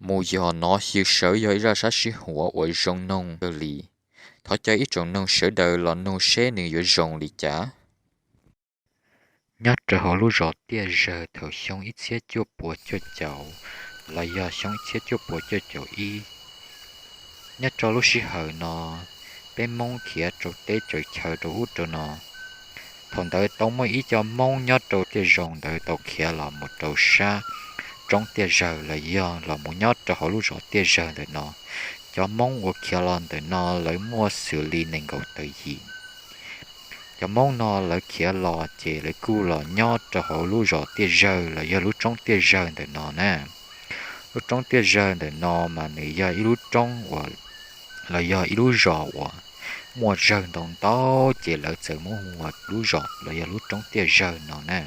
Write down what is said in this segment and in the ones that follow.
Mus yos nov xyw sawv yog ib zaj sab sib huam uas zoo noog kawg li. Thov caw ib tsoom noog sawv daws los noog seb nws yuav zoo li cas. Nyob rau hauv lub zos Tiaj Zawg thaum xyoo ib txhiab cuaj puas cuaj caum los yog xyoo ib txhiab cuaj puas cuaj caum ib, nyob rau lub sij hawm no peb Hmoob khiav rau teb rau chaw rau ub rau no. Thaum ntawd tau muaj ib co Hmoob nyob rau Tiaj Zawg ntawd tau khiav los mus rau sab roob Tiaj Zawg los yog los mus nyob rau hauv lub zos Tiaj Zawg ntawm no. Cov Hmoob uas khiav los ntawm no lawv muaj xws li nees nkaum tawm yim. Cov Hmoob no lawv khiav los ces lawv kuj los nyob rau hauv lub zos Tiaj Zawg los yog lub roob Tiaj Zawg ntawm no na. Lub roob Tiaj Zawg ntawm no mas nws yog ib lub roob uas, los yog ib lub zos uas muaj zawg ntau ntau, ces lawv txawm muab hu ua lub zos los yog lub roob Tiaj Zawg no na.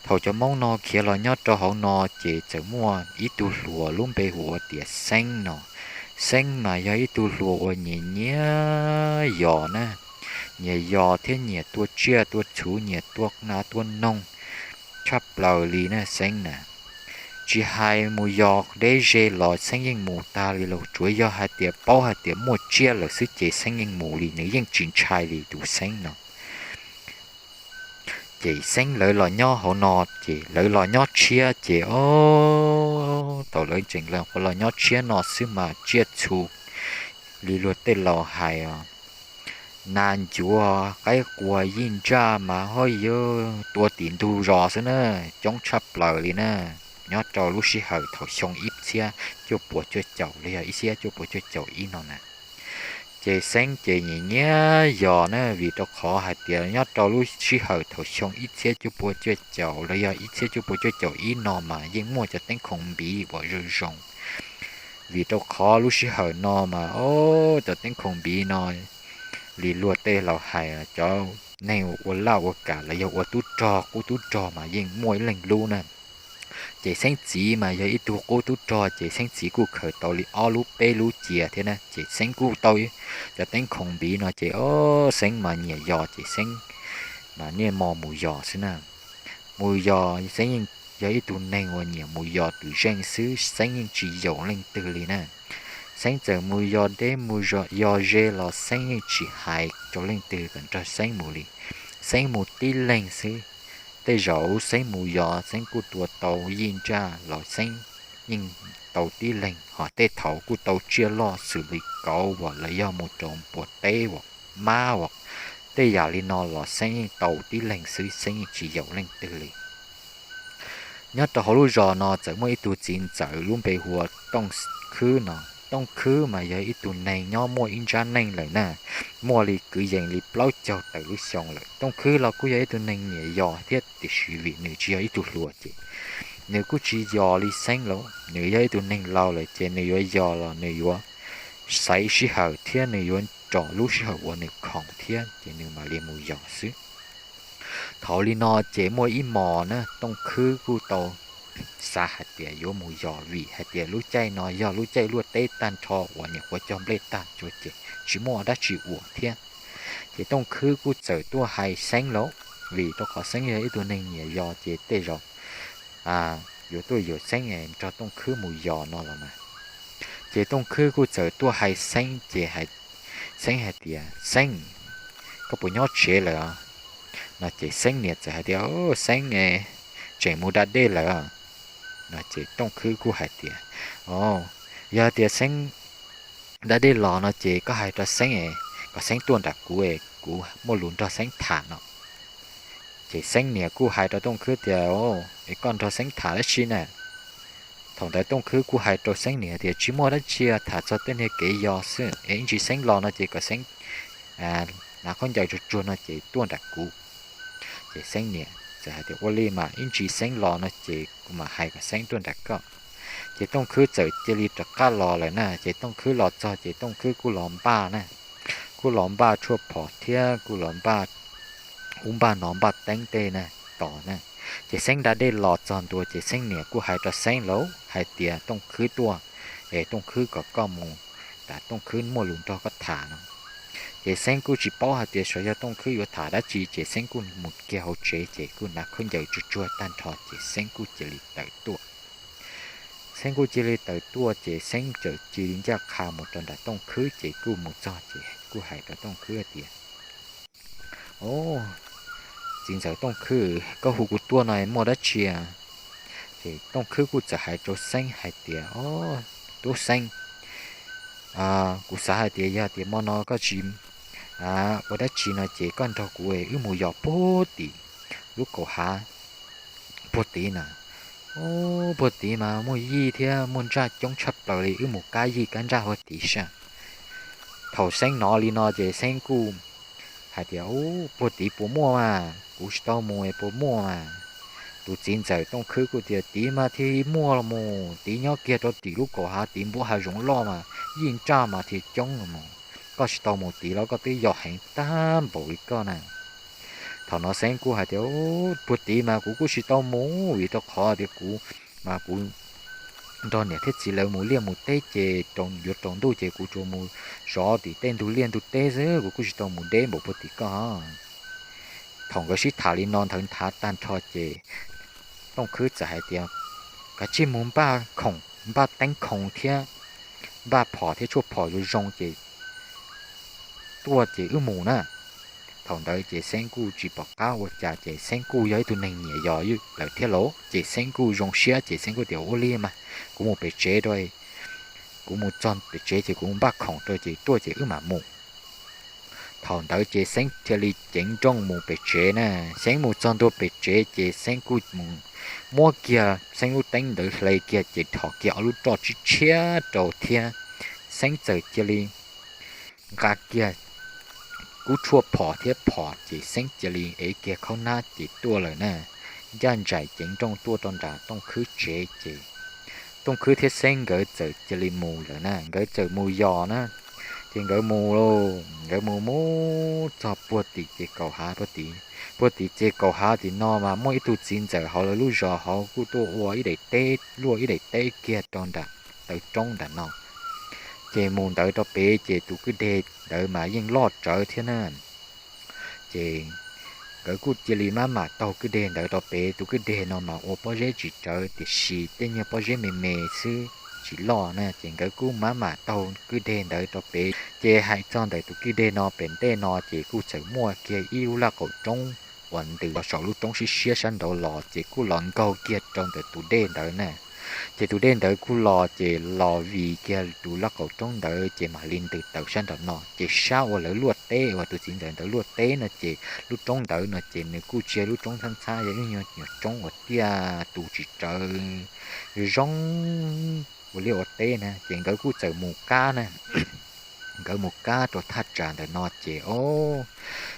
Thaum cov Hmoob no khiav los nyob rau hauv no ces txawm muaj ib tug hluas lub npe hu ua tias Xeeb no. Xeeb mas yog ib tug hluas uas nyiam nyiam yos na, nyiam yos thiab nyiam tua tsiaj tua txhu, nyiam tua nas tua noog tshaj plaws li na Xeeb na. Tsis hais mus yos deb ze los Xeeb yeej mus tag li los, tsuav yog hais tias paub hais tias muaj tsiaj lawm xwb ces Xeeb yeej mus li, nws yeej tsis ntshai li tus Xeeb no. Ces Xeeb lawv los nyob hauv no, ces lawv los nyob tshiab ces o, thaum lawv tseem los nyob tshiab no xwb mas tsiaj txhu li luag tej laus hais os, nas ncuav qaib quas yij ntsaj mas ho yuav tua tim ntug zos xwb na, coob tshaj plaws li na. Nyob rau lub sij hawm thaum xyoo ib txhiab cuaj puas cuaj caum los yog ib txhiab cuaj puas cuaj caum ib no na, ces Xeeb ces nyiam nyiam yos na, vim rau qhov hais tias nyob rau lub sij hawm thaum xyoo ib txhiab cuaj puas cuaj caum los yog ib txhiab cuaj puas cuaj caum ib no mas yeej muaj cov teeb khoom npiv uas zoo zoo. Vim rau qhov lub sij hawm no mas o, cov teeb khoom npiv no li luag tej laus hais cov neeg ua laj ua kam los yog ua tub rog qub tub rog mas yeej muaj ib leeg lub na. Ces Xeeb txiv mas yog ib tug qub tub rog ces Xeeb txiv kuj khaws tau li ob lub peb lub cia thiab na, ces Xeeb kuj tau cov teeb khoom npiv no ces o, Xeeb mas nyiam yos ces Xeeb mas niaj hmo mus yos xwb na. Mus yos, Xeeb yeej yog ib tug neeg uas nyiam mus yos twm zeej xwb, Xeeb yeej tsis yaum leej twg li na. Xeeb txawm mus yos deb mus yos ze los Xeeb yeej tsis hais rau leej twg kom nrog Xeeb mus li. Xeeb mus tib leeg xwb. Tej zaum Xeeb mus yos Xeeb kuj tua tau yij ntsaj los Xeeb yeej tau tib leeg, ho tej thaum kuj tau tsiaj loj xws li kauv los yog mus rau npua teb, mab, tej yam li no los Xeeb yeej tau tib leeg xwb, Xeeb yeej tsis yaum leej twg li. Nyob rau hauv lub zos no txawm muaj ib tug txiv ntxawm lub npe hu ua Tooj Khwb no. Tooj Khwb mas yog ib tug neeg nyob muaj ib ntsab neej lawm na, muaj li kwv yees li plaub caug tawm lub xyoo lawm. Tooj Khwb los kuj yog ib tug neeg nyiam yos thiab tiam sis vim nws tsis yog ib tug hluas ces nws kuj tsis yos li Xeeb lawm. Nws yog ib tug neeg laus lawm ces nws yuav yos los nws yuav xaiv sij hawm thiab nws yuav rau lub sij hawm uas nws khoom thiab ces nws mam li mus yos xwb. Thaum li no ces muaj ib hmos na Tooj Khwb kuj tau xav hais tias yuav mus yos vim hais tias lub caij no yog lub caij luaj teb tag nrho uas nyuam qhuav cog nplej tag ces tsis muaj dab tsi ua thiab. Ces Tooj Khwb kuj txawm tuaj hais Xeeb lawm, vim rau qhov Xeeb yog ib tug neeg nyiam yos ces tej zaum yuav tuaj yuam Xeeb nrog Tooj Khwb mus yos no los mas. Ces Tooj Khwb kuj txawm tuaj hais Xeeb ces Xeeb hais tias, Xeeb, koj puas nyob tsev lawm? No ces Xeeb niam txawm hais tias, Xeeb tseem mus da dej lawm. No ces Tooj Khwb kuj hais tias, Yog tias Xeeb da dej los no ces koj hais rau Xeeb kom Xeeb tuaj nram kuv, kuv muaj lus nrog Xeeb tham no. Ces Xeeb niam kuj hais rau Tooj Khwb tias, Es koj nrog Xeeb tham dab tsi na? Thaum ntawd Tooj Khwb kuj hais rau Xeeb niam tias, Tsis muaj dab tsi, tham txog tej niag kev yos xwb es ib ntsis Xeeb los no ces kom Xeeb hnav khaub ncaws tsuag tsuag no ces tuaj nram kuv. Ces Xeeb niam txawm hais tias, Ua li mas ib ntsis Xeeb los no ces kuv mam hais kom Xeeb tuaj nram koj. Ces Tooj Khwb txawm cia li rov qab los lawm na. Ces Tooj Khwb los txog ces Tooj Khwb kuj los npaj na, kuj los npaj tshuaj phom thiab kuj los npaj ub npaj no npaj teeb tej na tos na. Ces Xeeb da dej los txog ntua ces Xeeb niam kuj hais rau Xeeb lawm hais tias, Tooj Khwb tuaj es Tooj Khwb kom koj mus, tas Tooj Khwb muaj lus nrog koj tham no. Ces Xeeb kuj tsis paub hais tias xyov yog Tooj Khwb yuav tham dab tsi ces Xeeb kuj mus kiag hauv tsev ces kuj hnav khaub ncaws tsuag tsuag tag nrho ces Xeeb kuj cia li tawm tuaj. Xeeb kuj cia li tawm tuaj ces Xeeb txawm cia li ncaj qha mus rau nram Tooj Khwb ces kuj mus txog ces kuj hais rau Tooj Khwb hais tias, Au, txiv ntxawm Tooj Khwb, koj hu kuv tuaj no muaj dab tsi? Ces Tooj Khwb kuj txawm hais rau Xeeb hais tias, Au, tub Xeeb, kuv xav hais tias yog tias hmo no koj tsis ua dab tsi no ces koj nrog kuv wb mus yos puag tim lub kaum hav puag tid na. Puag tid mas muaj yij thiab muaj ntsaj coob tshaj plaws li, wb mus kab yij kab ntsaj puag tid saib. Thaum Xeeb hnov li no ces Xeeb kuj hais tias, Au, puag tid puas muaj mas? Kuv tsis tau mus puas muaj mas? Tus txiv ntxawm Tooj Khwb kuj tias, Tid mas thiaj muaj los mus, tid nyob kiag rau tim lub kaum hav tid npuab hav zoov loj mas yij ntsaj mas thiaj coob los mus. Koj tsis tau mus tid los koj twb yos heev tag npaum li koj na. Thaum no Xeeb kuj hais tias, Puag tid mas kuv kuj tsis tau mus vim rau qhov tias kuv mas kuv nrog niam thiab txiv lawv mus liaj mus teb ces yuav tsaus ntuj ces kuv tsuas mus zov tim tej ntug liaj ntug teb xwb, kuv kuj tsis tau mus deb npaum puag tim koj. Thaum nkawd sib tham li no nthawv nthav tag nrho ces Tooj Khwb txawm hais tias, Kav tsij mus npaj khoom, npaj teeb khoom thiab npaj phom thiab tshuaj phom zoo zoo ces tuaj ces wb mus na. Thaum ntawd ces Xeeb kuj tsis pom qab ua cas ces Xeeb kuj yog ib tug neeg nyiam yos lawm thiab lauj, ces Xeeb kuj zoo siab ces Xeeb kuj tias, Ua li mas kuv mus pem tsev rau, kuv mus txog pem tsev ces kuv mus npaj khoom rau ces tuaj ces wb mam mus. Thaum ntawd ces Xeeb thiaj li ceev nrooj mus pem tsev na. Xeeb mus txog ntua pem tsev ces Xeeb kuj mus muab kiag Xeeb lub teeb ntawd hle kiag ces dhos kiag ob lub roj tshiab tshiab rau thiab Xeeb txawm cia li nqa kiag kub tshuaj phom thiab phom ces Xeeb cia li ev kiag khaub hnab ces tuaj lawm na. Ncaj nraim ceev nrooj tuaj rau nram Tooj Khwb tsev ces Tooj Khwb thiab Xeeb nkawd txawm cia li mus lawm na, nkawd txawm mus yos na. Ces nkawd mus, nkawd mus mus txog puag tim ces kaum hav puag tim, puag tim ces kaum hav tim no mas muaj ib tug txiv ntxawm hauv lawv lub zos hauv kuj tuaj ua ib daim teb, luaj ib daim teb kiag rau nram taw roob nram no. Ces mus ntawd rau pem ces tus kwj deg ntawd mas yeej loj rawv thiab na. Ces nkawd kuj cia li maj mam taug kwj deg ntawd rau pem. Tus kwj deg no mas ua pob zeb tsis rawv tiam sis tej nyuag pob zeb me me xwb tsis loj na, ces nkawd kuj maj mam taug kwj deg ntawd rau pem. Ces hais txog ntawm tus kwj deg no pem ntej no ces kuj txawm muaj kiag ib lub laj qaum roob uas ntws saum lub roob siab siab sab nraud los ces kuj los nkaug kiag rau ntawm tus dej ntawd na. Ces tus dej ntawd kuj los ces los vij kiag tus laj qaum roob ntawd ces mam li ntws tawm sab nraum no. Ces sab uas lawv luaj teb uas tus txiv ntxawm ntawd luaj teb no ces lub roob ntawd no ces nws kuj tsis yog lub roob ntxhab ntxhab, yog ib nyuag roob uas tiaj tus tsis rawv, zoo ua liaj ua teb na. Ces nkawd kuj txawm mus kab na, nkawd mus kab rau thaj tsam ntawm no ces o,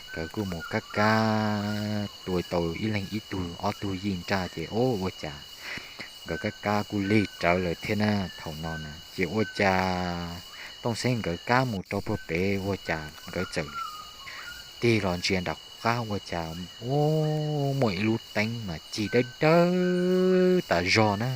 nkawd kuj mus kab kab tua tau ib leeg ib tug ob tug yij nraj ces o ua cas nkawd kab kab kuj lig rawv lawm thiab na. Thaum no na ces ua cas Tooj Xeeb nkawd kab mus rau puag pem ua cas nkawd txawm tig los ntsia nram qab ua cas muaj ib lub teeb mas cig dawb dawb tas zog na.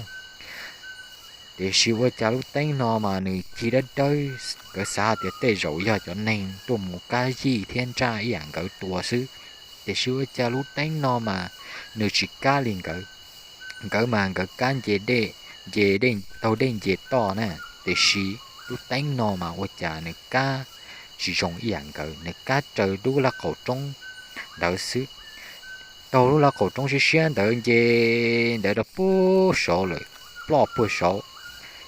Tiam sis ua cas lub teeb no mas nws cig dawb dawb, nkawd xav tias tej zaum yog cov neeg tuaj mus kab yij thiab nraj ib yam nkawd tua xwb. Tiam sis ua cas lub teeb no mas nws tsis kab li nkawd. Nkawd mas nkawd kab nce dej, nce taug dej nce toj na, tiam sis lub teeb no mas ua cas nws kab tsis zoo ib yam nkawd, nws kab raws lub laj qaum roob ntawd xwb. Taug lub laj qaum roob siab siab ntawd nce ntawd rau puag saud lawm, ploj puag saud.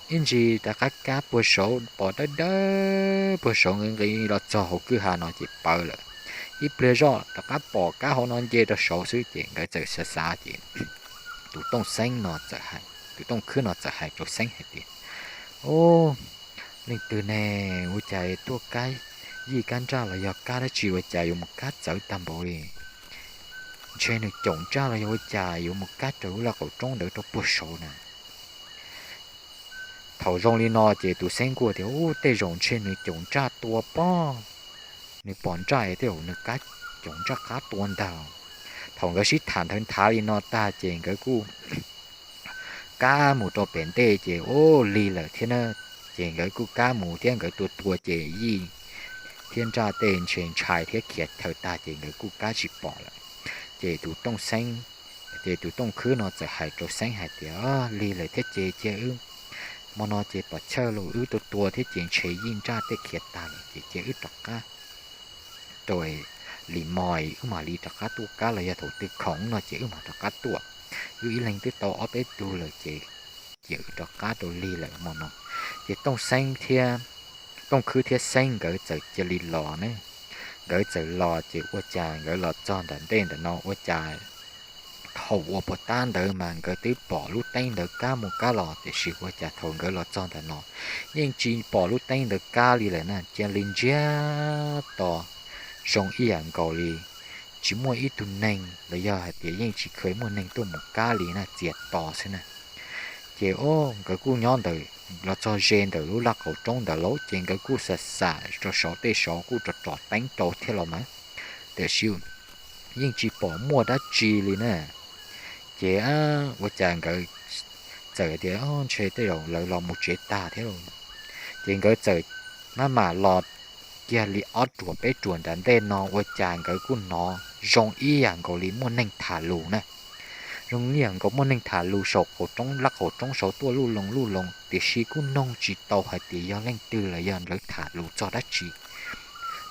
Ib ntsis rov qab kab puag saud pom dawb dawb puag saud nqis nqis los txog hauv kwj ha no ces pawv lawm. Ib pliag zoj rov qab pom kab hauv no nce rau saud xwb ces nkawd txawm xav xav ces tus Tooj Xeeb no txawm hais, tus Tooj Khwb no txawm hais rau Xeeb hais tias, Ub, leej twg ne ua cas tuaj kab yij kab nraj los yog kab dab tsi ua cas yuav mus kab txawv tag npaum li? Ntshe nws caum nraj los yog ua cas yuav mus kab raws lub laj qaum roob ntawd rau puag saud na. Thaum zoo li no ces tus Xeeb kuj tias, Ub, tej zaum ntshe nws caum nraj tua pob, nws pom nraj tej zaum nws kab caum nraj qab tua ntag. Thaum nkawd sib tham nthawv nthav li no tag ces nkawd kuj kab mus rau pem ntej ces ub lig lawm thiab na. Ces nkawd kuj kab mus thiab nkawd tua tua ces yij thiab nraj tej ntshe ntshai thiab khiav thaw tag ces nkawd kuj kab tsis pom lawm. Ces tus Tooj Xeeb, ces tus Tooj Khwb no txawm hais rau Xeeb hais tias, Lig lawm thiab ces cia wb hmo no ces pom chawj los wb tua tua thiab ces ntshe yij nraj tej khiav tag lawm ces cia wb rov qab rau li mo wb mam li rov qab tuaj kab los yog thaum twg khoom no ces wb mam rov qab tuaj. Wb ib leeg twb tau ob peb tug lawm ces cia wb rov qab rau lig lawm hmo no. Ces Tooj Xeeb thiab, Tooj Khwb thiab Xeeb nkawd txawm cia li los ne. Nkawd txawm los ces ua cas nkawd los txog nram ntej ntawm no ua cas thaum uas puag ta ntawd mas nkawd twb pom lub teeb ntawd kab mus kab los tiam sis ua cas thaum nkawd los txog ntawm no yeej tsis pom lub teeb ntawd kab li lawm na, cia li ntsiag to zoo ib yam nkaus li tsis muaj ib tug neeg los yog hais tias yeej tsis kheev muaj neeg tuaj mus kab li na, txias to xwb na. Ces o, nkawd kuj nyob ntawm, los txog ze ntawm lub laj qaum roob ntawd lauj ces nkawd kuj xam xam rau saud tej saud kuj rov rov teeb rau thiab los mas, tiam sis yeej tsis pom muaj dab tsi li na. Ces ua cas nkawd txawm tias ntshe tej zaum lawv los mus tsev tag thiab lauj. Ces nkawd txawm maj mam los kiag li ob ruam peb ruam nram ntej no ua cas nkawd kuj hnov zoo ib yam nkaus li muaj neeg tham lus na. Zoo ib yam nkaus muaj neeg tham lus saum qaum roob, laj qaum roob saud tuaj luj loo luj loo tiam sis kuj noog tsis tau hais tias yog leej twg los yog lawv tham lus txog dab tsi.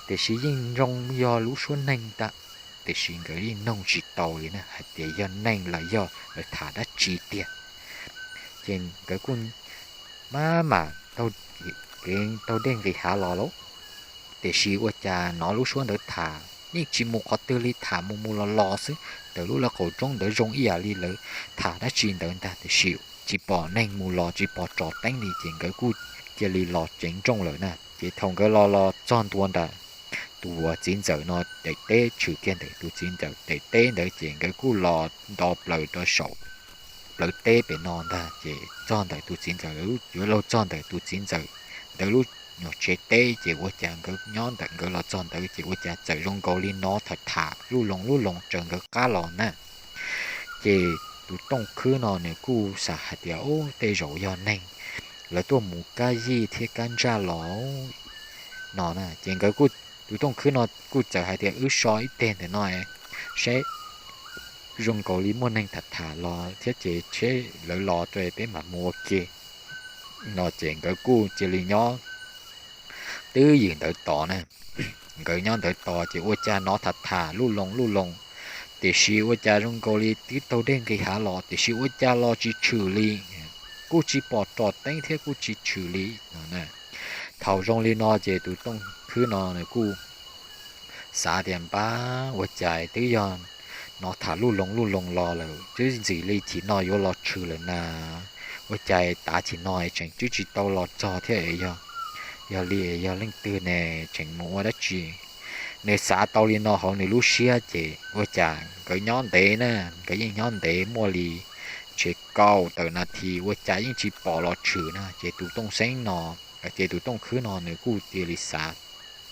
Tiam sis yeej zoo yog lub suab neeg ntag, tiam sis nkawd yeej noog tsis tau li na hais tias yog neeg los yog lawv tham dab tsi tiag. Ces nkawd kuj maj mam taug kev taug dej nqis hav los lauj. Tiam sis ua cas hnov lub suab ntawd tham yeej tsis mus qhov twg li, tham mus mus los los xwb, ntawm lub laj qaum roob ntawd zoo ib yam li lawv tham dab tsi ntawd ntag tiam sis tsis pom neeg mus los tsis pom tso teeb li ces nkawd kuj cia li los ceev nrooj lawm na. Ces thaum nkawd los los txog ntua ntawm tus txiv ntxawm no daim teb, tshwm kiag ntawm tus txiv ntxawm daim teb ntawd ces nkawd kuj los nto plaws rau saum plawv teb pem no ntag ces txog ntawm tus txiv ntxawm, yuav luag txog ntawm tus txiv ntxawm ntawd lub nyuag tsev teb ces ua cas nkawd nyob ntawm nkawd los txog ntawd ces ua cas txawm zoo nkaus li hnov tham tham luj loo luj loo raws nkawd qab los na. Ces tus Tooj Khwb no nws kuj xav hais tias u, tej zaum yog neeg lawv tuaj mus kab yij thiab kab ntsaj los no na ces nkawd kuj, tus Tooj Khwb no kuj txawm hais tias wb so ib teg ntawm no seb zoo nkaus li muaj neeg tham tham los thiab ces seb lawv los rau peb mam mus ua ke no ces nkawd kuj cia li nyob twb ywm ntawd tos na. Nkawd nyob ntawd tos ces ua cas hnov tham tham luj loo luj loo, tiam sis ua cas zoo nkaus li twb taug dej nqis hav los tiam sis ua cas los tsis tshwm li, kuj tsis pom rom teeb thiab kuj tsis tshwm li no. Thaum zoo li no ces tus Tooj Khwb no nws kuj xav tias npab ua cas twb yog hnov tham luj loo luj loo los lawm twb ntxim li chim no yuav los tshwm lawm na, ua cas tav chim no tseem twb tsis tau los txog thiab, yog li yog leej twg ne, tseem mus ua dab tsi? Nws xav tau li no hauv nws lub siab ces ua cas nkawd nyob ntev na, nkawd yeej nyob ntev muaj li ntshe kaum tawm nas this ua cas yeej tsis pom los tshwm na ces tus Tooj Xeeb no, ces tus Tooj Khwb no nws kuj cia li xav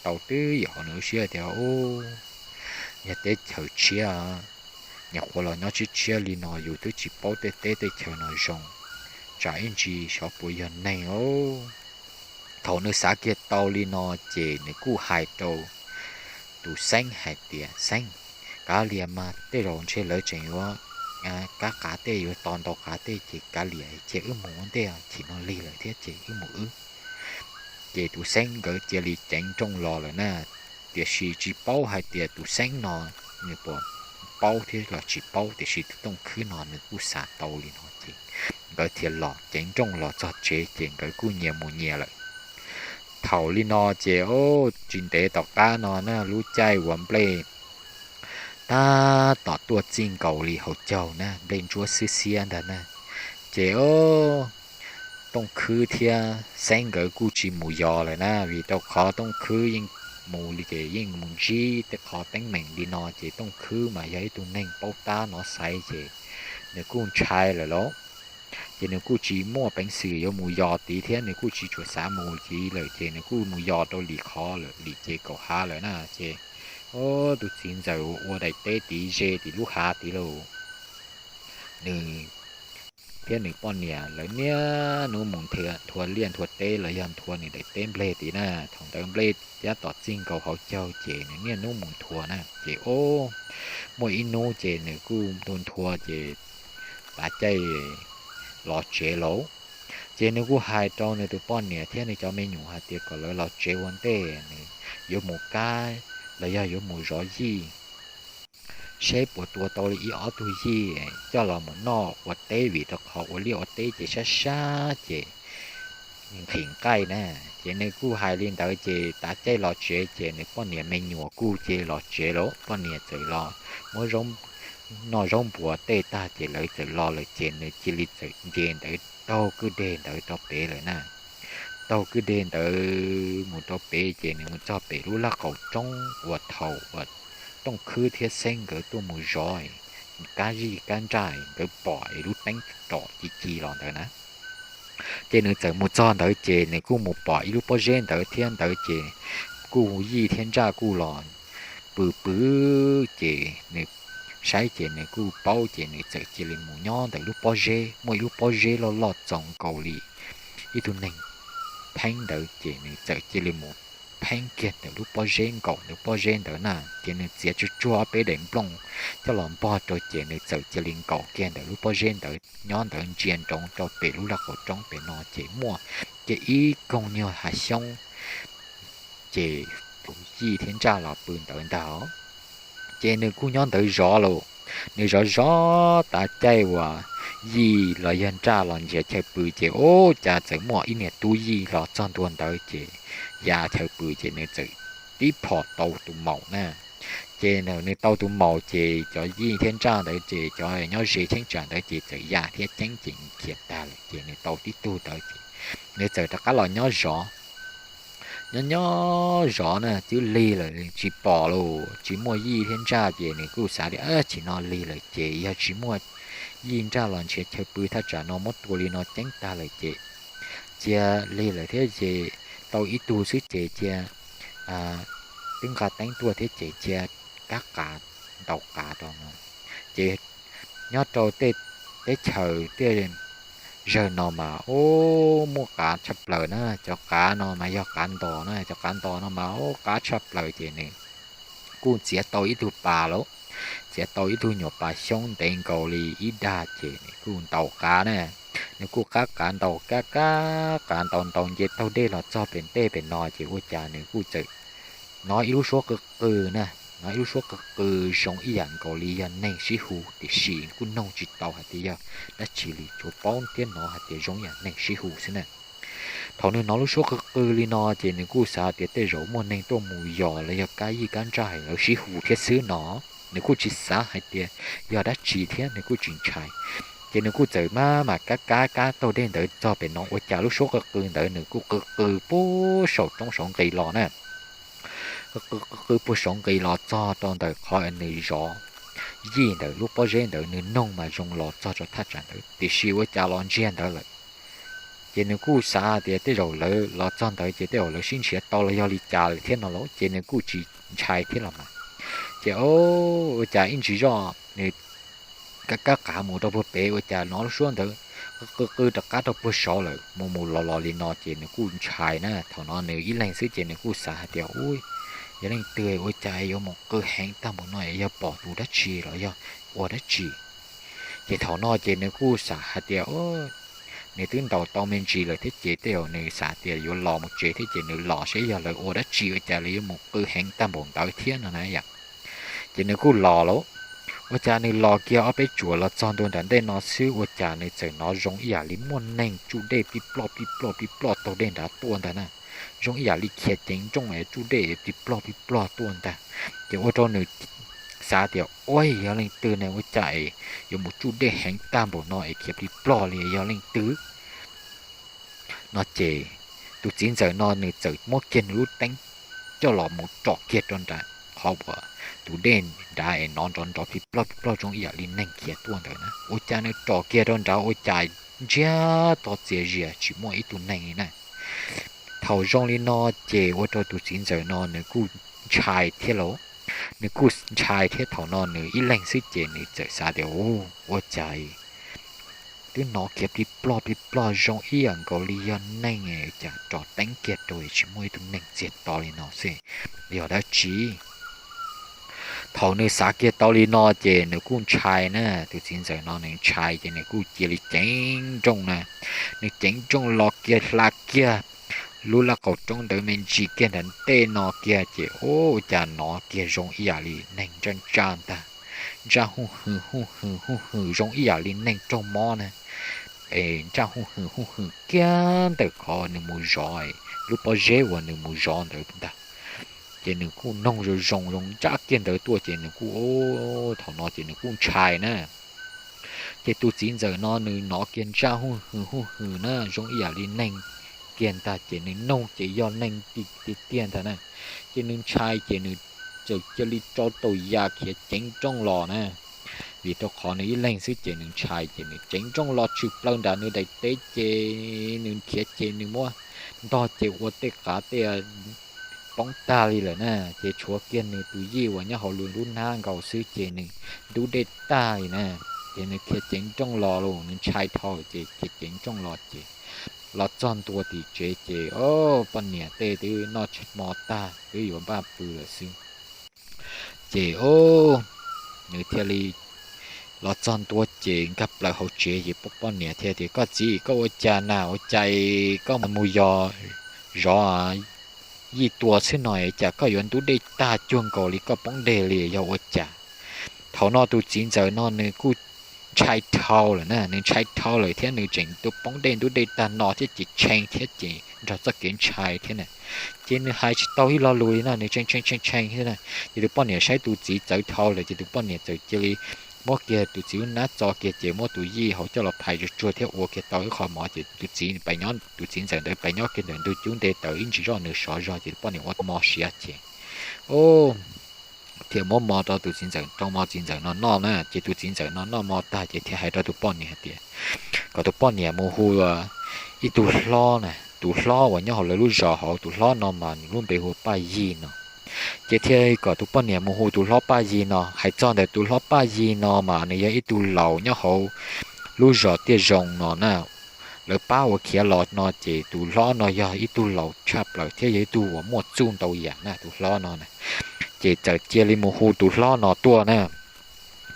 tau twb ywm hauv nws lub siab tias u, yog teb chaws tshiab, nyuam qhuav los nyob tshiab tshiab li no yus twb tsis paub tej teb tej chaw no zoo, tsam ib ntsis xyov puas yog neeg os. Thaum nws xav kiag tau li no ces nws kuj hais rau tus Xeeb hais tias Xeeb, kav liam mas tej zaum ntshe lawv tseem yuav kab qav tej, yuav tos ntau qav tej ces kav liam cia wb mus ua ntej, chim no lig lawm thiab ces wb mus wb. Ces tus Xeeb nkawd cia li ceev nrooj los lawm na, tiam sis tsis paub hais tias tus Xeeb no nws puas paub thiab los tsis paub, tiam sis tus Tooj Khwb no nws kuj xav tau li no ces nkawd thiaj los ceev nrooj los txog tsev ces nkawd kuj nyias mus nyias lawm. Thaum li no ces tsis ntev tom qab no na lub caij uas nplej tab tom tuaj txij nkaus li hauv caug na, nplej ntsuab xiab xiab ntag na, ces o, Tooj Khwb thiab Xeeb nkawd kuj tsis mus yos lawm na, vim rau qhov Tooj Khwb yeej mus li ces yeej mus ntsib tej qhov teeb meem li no ces Tooj Khwb mas yog ib tug neeg paub tab nov xaiv ces nws kuj ntshai lawm lauj. Ces nws kuj tsis muaj peev xwm yuav mus yos tid thiab nws kuj tsis tshua xav mus tid lawm ces nws kuj mus yos rau Lim qhov lawm, Lim ces kaum hav lawm na ces o, tus txiv ntxawm ua daim teb tid ze tim lub hav tid lauj. Nws thiab nws poj niam lawv niaj hnub mus nthua liaj nthua teb los yog nthua nws daim teb nplej tid na, thaum ntawd nplej tab tom txij nkaus hauv caug ces nws niaj hnub mus nthua na ces o, muaj ib hnub ces nws kuj nthua nthua ces tav caij los tsev lauj. Ces nws kuj hais rau nws tus poj niam thiab nws cov me nyuam hais tias kom lawv los tsev ua ntej, nws yuav mus kab los yog yuav mus zov yij seb puas tua tau li ib ob tug yij coj los mus noj ua teb, vim rau qhov ua liaj ua teb ces sab sab ces nqhis nqaij na. Ces nws kuj hais li ntawd ces tav caij los tsev ces nws poj niam me nyuam kuj cia li los tsev lawm. Poj niam txawm los muab noj zaub npuas tej tag ces lawv txawm los lawm ces nws cia li txawm nce ntawd taug kwj deg ntawd rau pem lawm na. Taug kwj deg ntawd mus rau pem ces nws mus txog pem lub laj qaum roob uas thaum uas Tooj Khwb thiab Xeeb nkawd tuaj mus zov kab yij kab nraj, nkawd pom es lub teeb rom ci ci los ntawd na. Ces nws txawm mus txog ntawd ces nws kuj mus pom ib lub pob zeb ntawd thiab ntawd ces kuj yij thiab nraj kuj los pw pw ces nws saib ces nws kuj paub ces nws txawm cia li mus nyob ntawm lub pob zeb, muaj ib lub pob zeb loj loj txaus nkaus li ib tug neeg pheeb ntawd ces nws txawm cia li mus pheeb kiag ntawm lub pob zeb, nkaum ntawm pob zeb ntawd na. Ces nws txiav tsuag tsuag ob peb daim nplooj coj los npog rau ces nws txawm cia li nkaum kiag ntawm lub pob zeb ntawd nyob ntawd ntsia nroos rau pem lub laj qaum roob pem no ces muaj kiag ib koog nyuag hav xyoob ces tus yij thiab nraj los pw ntawd ntag. Ces nws kuj nyob ntawd zov lawm. Nws zov zov tav caij uas yij los yog nraj los nrhiav chaw pw ces ua cas txawm muaj ib niag tub yij los txog ntua ntawd ces ya chaw pw ces nws txawm tib phom tau tus maum na. Ces nws tau tus maum ces cov yij thiab nraj ntawd ces cov nyob ze cheeb tsam ntawd ces txawm ya thiab ceeb ces khiav tag lawm ces nws tau tib tug ntawd ces nws txawm rov qab los nyob zov. Nyob nyob zov na twb lig lawm tsis pom los tsis muaj yij thiab nraj ces nws kuj xav tias tsis no lig lawm ces yog tsis muaj yij nraj los nrhiav chaw pw thaj tsam no muab tua li no ceeb tag lawm ces cia lig lawm thiab ces tau ib tug xwb ces cia twb nqa teeb tuaj thiab ces cia kab qav ntaus qav rau no. Ces nyob rau tej teb chaws tej zawg no mas ub muaj qav tshaj plaws na, cov qav no mas yog qav ntos na, cov qav ntos no mas ub qab tshaj plaws ces nws kuj txiav tau ib tug pas lawm, txiav tau ib tug nyuam pas xyoob ntev nkaus li ib dag ces nws kuj ntaus qav na. Nws kuj qab qav ntaus kab kab qav ntaus ntaus nce taug dej los txog pem tej pem no ces ua cas nws kuj txawm hnov ib lub suab qw qw na, hnov ib lub suab qw qw zoo ib yam nkaus li yog neeg sib hu tiam sis kuj noog tsis tau hais tias yog dab tsi li, tsuas paub thiab hnov hais tias zoo ib yam neeg sib hu xwb na. Thaum nws hnov lub suab qw qw li no ces nws kuj xav tias tej zaum muaj neeg tuaj mus yos los yog kab yij kab nraj lawv sib hu thiab xwb no. Nws kuj tsis xav hais tias yog dab tsi thiab nws kuj tsis ntshai. Ces nws kuj txawm maj mam kab kab kab taug dej ntawd txog pem no ua cas lub suab qw qw ntawd nws kuj qw qw puag saum roob saum nqis los na. Qw qw qw puag saum nqis los txog rau ntawm qhov nws zov yij ntawm lub pob zeb ntawd nws noog mas zoo los txog rau thaj tsam ntawd tiam sis ua cas los ntsiag ntawd lawm. Ces nws kuj xav tias tej zaum lawv los txog ntawd ces tej zaum lawv sib nrhiav tau los yog li cas lawm thiab no los ces nws kuj tsis ntshai thiab los mas. Ces ua cas ib ntsis zoj nws kab kab qav mus rau puag pem ua cas hnov lub suab ntawd qw qw rov qab rau puag saud lawm mus mus los los li no ces nws kuj ntshai na. Thaum no nws ib leeg xwb ces nws kuj xav hais tias ub, yog leej twg ua cas yuav mus qw heev tag npaum no, yog pom tus dab tsi los yog ua dab tsi. Ces thaum no ces nws kuj xav hais tias nws twb ntaus tau me ntsis lawm thiab ces tej zaum nws xav tias yuav los mus tsev thiab ces nws los seb yog lawv ua dab tsi ua cas lawv yuav mus qw heev tag npaum ntawd thiab no na yom. Ces nws kuj los lauj. Ua cas nws los kiag ob peb tsuam los txog ntua nram ntej no xwb ua cas nws txawm hnov zoo ib yam li muaj neeg tsuj dej pib ploj pib ploj pib ploj taug dej nrad tuaj ntag na. Zoo ib yam li khiav ceev nrooj es tsuj dej pib ploj pib ploj tuaj ntag. Ces ua rau nws xav tias ua yog leej twg ne ua cas es yuav mus tsuj dej heev tag npaum no es khiav pib ploj li yog leej twg no ces tus txiv ntxawm no nws txawm muab kiag nws lub teeb coj los mus rom kiag rau nram qhov uas tus dej nrad es hnov nrov nrov pib ploj pib ploj zoo ib yam li neeg khiav tuaj ntawd na. Ua cas nws rom kiag rau nrad ua cas ntsiag to txias zias tsis muaj ib tug neeg li na. Thaum zoo li no ces ua rau tus txiv ntxawm no nws kuj ntshai thiab lauj. Nws kuj ntshai thiab thaum no nws ib leeg xwb ces nws txawm xav tias ua cas twb hnov khiav plig ploj plig ploj zoo ib yam nkaus li yog neeg cas rom teeb kiag rau tsis muaj ib tug neeg txiag to li no xwb, yog dab tsi? Thaum nws xav kiag tau li no ces nws kuj ntshai na, tus txiv ntxawm no nws ntshai ces nws kuj cia li ceev nrooj na. Nws ceev nrooj los kiag hla kiag lub laj qaum roob ntawd me ntsis kiag nram ntej no kiag ces ua cas hnov kiag zoo ib yam li neeg ntsaj ntsaj ntag, ntsaj huj hwm huj hwm huj hwm zoo ib yam li neeg raug mob na. Es ntsaj huj hwm huj hwm kiag ntawm qhov nws mus zov, lub pob zeb uas nws mus zov ntawd ntag. Ces nws kuj noog zoo zoo zoo ntsaj kiag ntawd tuaj ces nws kuj, thaum no ces nws kuj ntshai na. Ces tus txiv ntxawm no nws hnov kiag ntsaj huj hwm huj hwm na zoo ib yam li neeg kiag ntag ces nws noog ces yog neeg tiag tiag ntag na. Ces nws ntshai ces nws txawm cia li tso tau ya khiav ceev nrooj los na. Vim rau qhov nws ib leeg xwb ces nws ntshai ces nws ceev nrooj los tshwm plaws nram nws daim teb ces nws khiav ces nws muab ntog ces ua tej qav tej poob tag li lawm na. Ces tshuav kiag nws tus yij uas nyob hauv lub hnab nkaus xwb ces nws ntub dej tag li na. Ces nws khiav ceev nrooj los los nws ntshai dhau ces khiav ceev nrooj los ces los txog ntua tim tsev ces poj niam tej twb noj hmo tag twb yuav npaj pw lawm xwb. Ces nws thiaj li los txog ntua ces nkag plaws hauv tsev ces poj niam thiaj tias, Koj txiv, koj ua cas na, ua cas koj mus yos zov yij tua xwb no cas koj yuav ntub dej tag cuag nkaus li koj poob dej li yog ua cas? Thaum no tus txiv ntxawm no nws kuj ntshai dhau lawm na, nws ntshai dhau lawm thiab nws tseem poob dej ntub dej tag no thiab ces tshee thiab ces nrog txoj kev ntshai thiab na. Ces nws hais tsis tau ib lo lus li no, nws tshee tshee tshee tshee thiab na. Ces tus poj niam saib tus txiv txawv dhau lawm ces tus poj niam txawm cia li muab kiag tus txiv lub hnab txo kiag ces muab tus yij hauv coj los phais tsuag tsuag thiab ua kiag tau ib qho mov ces tus txiv, tus txiv ntxawm ntawd pais nyob kiag ntawm ntug cub nte tawm ib ntsis zoj nws sov zog ces tus poj niam ua tau mov siav ces thiaj muab mov rau tus txiv ntxawm, rau mov txiv ntxawm no noj na. Ces tus txiv ntxawm no noj mov tag ces thiaj hais rau tus poj niam hais tias kom tus poj niam mus hu ib tug hlob na, tus hlob uas nyob hauv lawv lub zos hauv, tus hlob no mas nws lub npe hu Paj Yig no. Ces thiaj kom tus poj niam mus hu tus hlob Paj Yig no. Hais txog ntawm tus hlob Paj Yig no mas nws yog ib tug laus nyob hauv lub zos Tiaj Zoo no na. Lawv pab ua khiav los no ces tus hlob no yog ib tug laus tshaj plaws thiab yog ib tug uas muaj txuj ntau yam na, tus hlob no na. Ces txawm cia li mus hu tus hlob no tuaj na.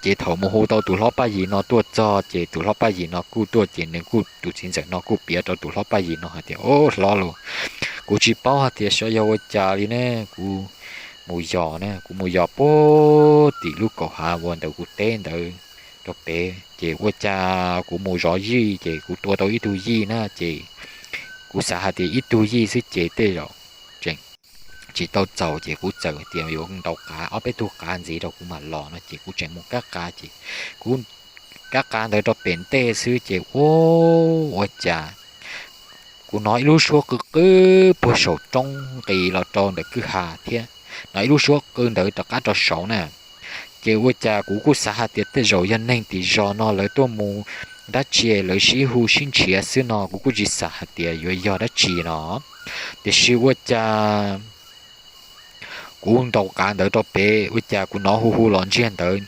Ces thaum mus hu tau tus hlob Paj Yig no tuaj txog ces tus hlob Paj Yig no kuj tuaj ces nws kuj, tus txiv ntxawm no kuj piav rau tus hlob Paj Yig no hais tias, Au hlob lauj, kuv tsis paub hais tias xyov yog ua cas li ne, kuv mus yos na, kuv mus yos puag tim lub kaum hav uas ntawm kuv teb ntawd rau pem ces ua cas kuv mus zov yij ces kuv tua tau ib tug yij na ces kuv xav hais tias ib tug yij xwb ces tej zaum tseem tsis tau txaus ces kuv txawm tias yuav ntaus qav ob peb tug qav ntxiv rau kuv mam los no ces kuv tseem mus kab qav ces kuv kab qav ntawd rau pem ntej xwb ces ua, ua cas kuv hnov ib lub suab qw qw puag saum roob nqis los rau ntawm kwj ha thiab, hnov ib lub suab qw ntawd rov qab rau saud na. Ces ua cas kuv kuj xav hais tias tej zaum yog neeg tim zos no lawv tuaj mus dab tsi lawv sib hu sib nrhiav xwb no, kuv kuj tsis xav hais tias yuav yog dab tsi no. Tiam sis ua cas kuv ntaus qav ntawd rau pem ua cas kuv hnov hu hu los ntsiag ntawd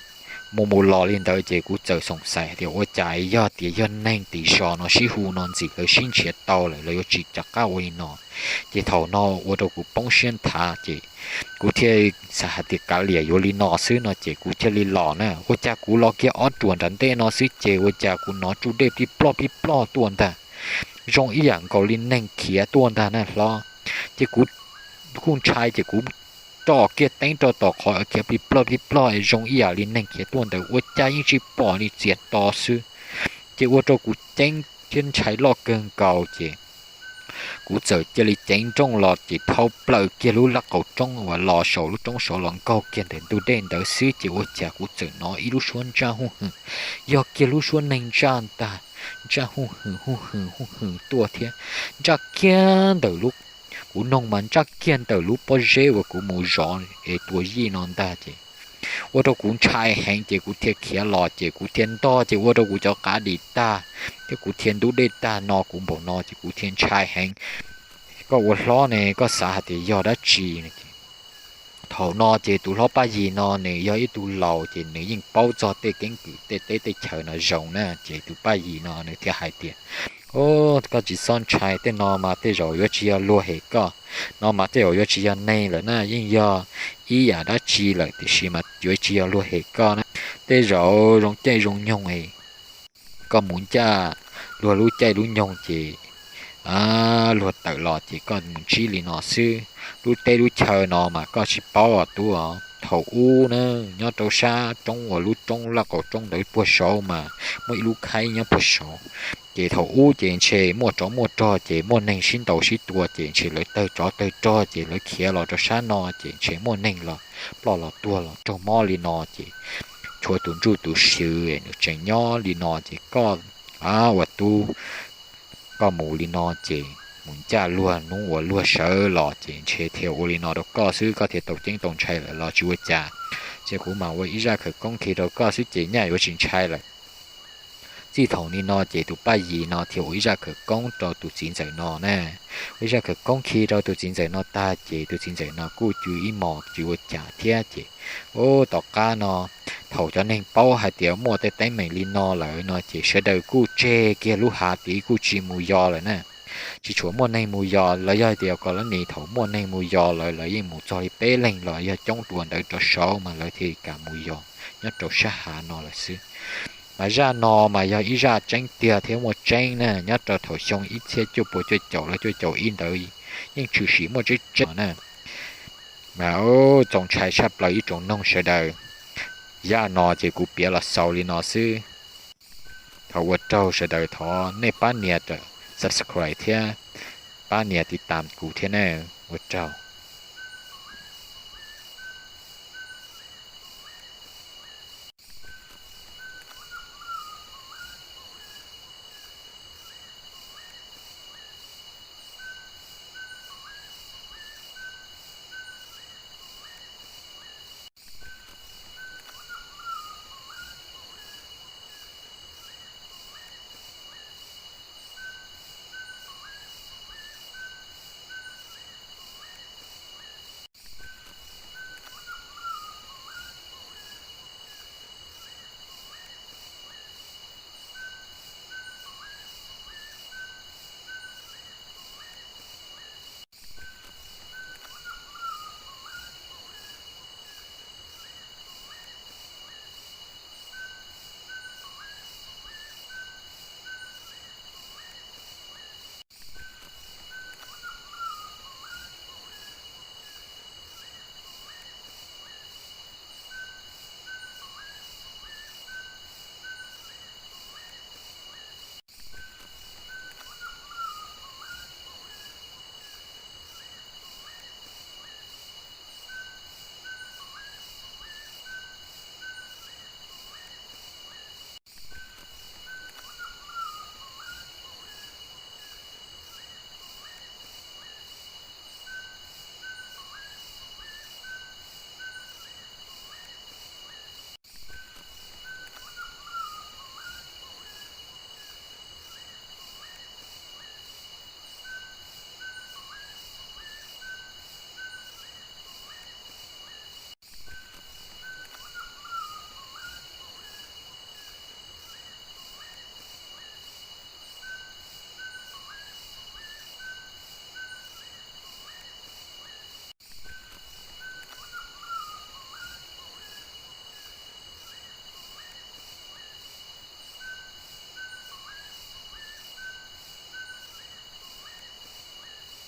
mus mus los li ntawd ces kuv txawm xoom xaiv hais tias ua cas yog tias yog neeg tim zos no sib hu no ntxim lawv sib nrhiav tau lawm lawv yuav tsis rov qab ua li no. Ces thaum no ua rau kuv poob siab nthav ces kuv thiaj xav hais tias kav liam yuav li no xwb no ces kuv thiaj li los na. Ua cas kuv los kiag ob ruam nram ntej no xwb ces ua cas kuv hnov tsuj dej plij ploj plij ploj tuaj ntag, zoo ib yam nkaus li neeg khiav tuaj ntag na hlob. Ces kuv kuj ntshai ces kuv roj kiag teeb rau tom qhov khiav plij ploj plij ploj zoo ib yam li neeg khiav tuaj ntawd ua cas yeej tsis pom li, txias to xwb. Ces ua rau kuv ceeb thiab ntshai loj kawg nkaus ces kuv txawm cia li ceev nrooj los ces dhau plaws kiag lub laj qaum roob uas los saum lub roob saud los nkaug kiag ntawm ntug dej ntawd xwb ces ua cas kuv txawm hnov ib lub suab ntsaj huj hwm, yog kiag lub suab neeg ntsaj ntag, ntsaj huj hwm huj hwm huj hwm tuaj thiab ntsaj kiag ntawm lub, kuv noog mas ntsaj kiag ntawm lub pob zeb uas kuv mus zov es tua yij no ntag ces ua rau kuv ntshai heev ces kuv thiaj khiav los ces kuv thiaj ntog ces ua rau kuv cov qav dim tag thiab kuv thiaj ntub dej tag no kuv npaum no ces kuv thiaj ntshai heev. Koj ua hlob ne koj xav hais tias yog dab tsi? Thaum no ces tus hlob Paj Yig no nws yog ib tug laus ces nws yeej paub txog tej keeb kwm tej teb tej chaws no zoo na ces tus Paj Yig no nws thiaj hais tias, Koj tsis txhob ntshai, tej no mas tej zaum yuav tsis yog luag hem koj, no mas tej zaum yuav tsis yog neeg lawm na, yeej yog ib yam dab tsi lawm tiam sis mas yuav tsis yog luag hem koj na. Tej zaum zoo caij zoo nyoog koj mus ncaj luag lub caij lub nyoog ces luag tawm los ces koj mus ntsib li no xwb. Lub teb lub chaw no mas koj tsis paub os tub. Thaum ub na, nyob rau sab roob uas lub roob laj qaum roob ntawd puag saud mas muaj ib lub khaib nyob puag saud. Ces thaum ub ces ntshe muaj tsov muaj rog ces muaj neeg sib ntaus sib tua ces ntshe lawv tawg tsov tawg rog ces lawv khiav los rau sab no ces ntshe muaj neeg los ploj los tuag los raug mob li no ces tshuav tus ntsuj tus swv nws tseem nyob li no ces koj ua tub, koj mus li no ces mus ncaj luag hnub uas luag sawv los ces ntshe thiaj ua li no rau koj xwb, koj thiaj tau ceeb tau ntshai lawm los tsis ua cas. Ces kuv mam ua ib zaj khawv koob khi rau koj xwb ces nyaj yuav tsis ntshai lawm. Txij thaum li no ces tus Paj Yim no thiaj ua ib zaj khawv koob rau tus txiv ntxawm no na. Ua ib zaj khawv koob khi rau tus txiv ntxawm no tag ces tus txiv ntxawm no kuj cia ib mos tsis ua cas thiab ces, ub, tom qab no thaum cov neeg paub hais tias muaj tej teeb meem li no lawm no ces sawv daws kuj tseg kiag lub hav tid kuj tsis mus yos lawm na. Tsis tshua muaj neeg mus yos lawm, yog hais tias kom lawv nim thaum muaj neeg mus yos lawm lawv yeej mus txog li peb leeg los yog coob dua ntawd rov saud mas lawv thiaj li kam mus yos nyob rau sab hav no lawm xwb. Mas zaj no mas yog ib zaj tseeb tiag thiab muaj tseeb na, nyob rau thaum xyoo ib txhiab cuaj puas cuaj caum los cuaj caum ib ntawd yeej tshwm sim muaj tseeb tseeb na. Mas txaus ntshai tshaj plaws ib tsoom noog sawv daws. Zaj no ces kuv piav los xaus li no xwb. Thov ua raug sawv daws thov nej pab nias subscribe thiab pab nias tiv tam kuv thiab na. Ua raug.